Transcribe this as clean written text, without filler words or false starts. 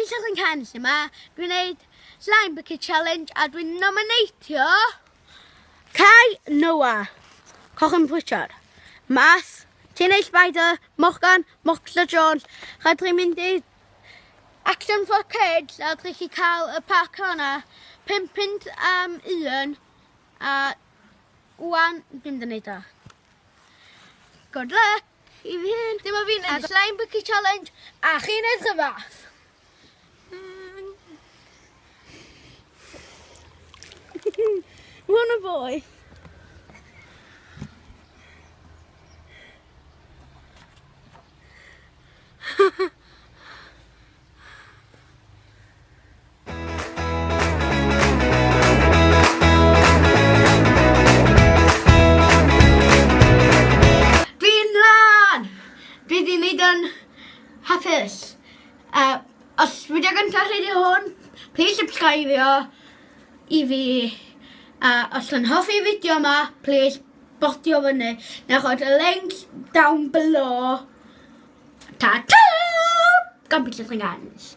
Peter Llyncanis yma. Dwi'n neud Slime Bucket Challenge a dwi'n nominatio Kai Noah, Cochyn Pritchard, Math, Teenage Spider, Morgan, Morgan Jones. Rhaid chi'n mynd i Action for Kids a rhaid chi cael y pac hwnna 5 punt am un a wan dwi'n mynd i neud o. Good luck! I fi hyn. Dyma fi'n neud Slime Bucket Challenge a chi'n neud rhywbeth. Mae hwn yn boeth. Dwi'n lan! Dwi di neud yn hapus. Uh, os fideo gyntaf chi di hwn, please subscribio i fi. A os chi'n hoffi fideo yma, please bodio fyny. Newch y link down below. Ta-ta! Gan Peter Llynganes.